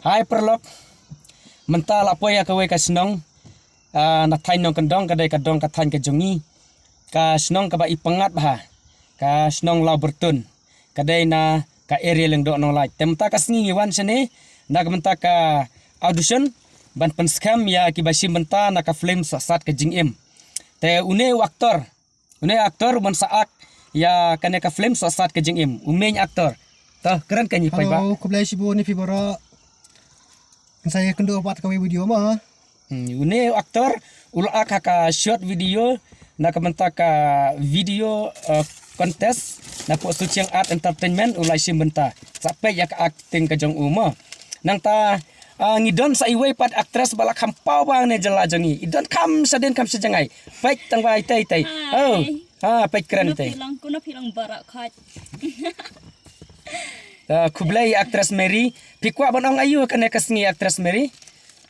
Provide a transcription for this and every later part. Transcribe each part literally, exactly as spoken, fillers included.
Hai paralok, mynta la poi ïa kawei ka shnong, ah, na thaiñ Nongkyndong, ka dei ka dong ka thaiñ ka jong ngi, ka shnong kaba i pyngngad bha, ka shnong Lawbyrtun, ka dei na ka area Lyngdoh Nonglait. Te mynta ka sngi ngi wan shane na ka bynta ka audition ban pynskhem ïa kiba shim bynta na ka film Sohsat Ka Jingim. Te une u actor, une u actor u ban sa act ïa kane ka film Sohsat Ka Jingim, u main actor. To kren kane, peit ba. Hello, khublei shibun ïa phi baroh. Ngan sa ïakynduh pat kawei video mo. Hmm, une u actor u la act ha ka short video na ka bynta ka video, eh, contest na poh Suchiang Art Entertainment, u la shim bynta. Sa peit ïa ka acting ka jong u mo. Nangta, ah, ngi don sa iwei pat actress ba la kham paw bha ne jylla jong ngi. I don kham shadien kham shajngai. Peit tang ba itei itei. Hai. Oh. Ha, peit kren itei. Kumno phi long, kumno phi long baroh khoit. Ah, khublei actress Mary. Phi kwah ban ong aïu ha kane ka sngi actress Mary?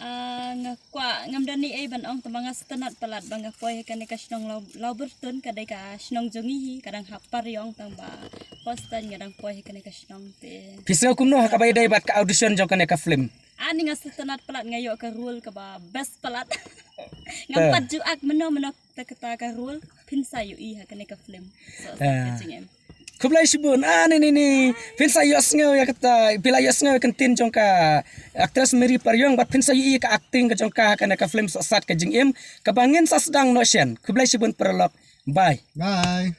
Ah, nga kwah, ngam don ei ei ban ong, tangba nga sngewtynnat palat ba nga poi ha kane ka shnong Law, Lawbyrtun, ka dei ka shnong jong ngi hi, ka dang ha Pariong, tangba first time nga dang poi ha kane ka shnong te. Phi sngew kumno ha kaba ïadei bad ka audition jong kane ka film? Ani nga sngewtynnat palat, nga ïoh ka role kaba best palat. Ngam pat ju act mynno mynno ta kata ka role, phin sa ïohi ha kane ka film. So, ah, ka jingim. Khublei shibun. Ah, ni ni ni. Phin sa ïohsngew ïa kata, phi la ïohsngew ïa ka ktien jong ka actress Mary Pariong, bad phin sa ïohi ïa ka acting ka jong ka ha kane ka film Sohsat Ka Jingim, kaba ngin sa sdang noh shen. Khublei shibun paralok. Bye. Bye.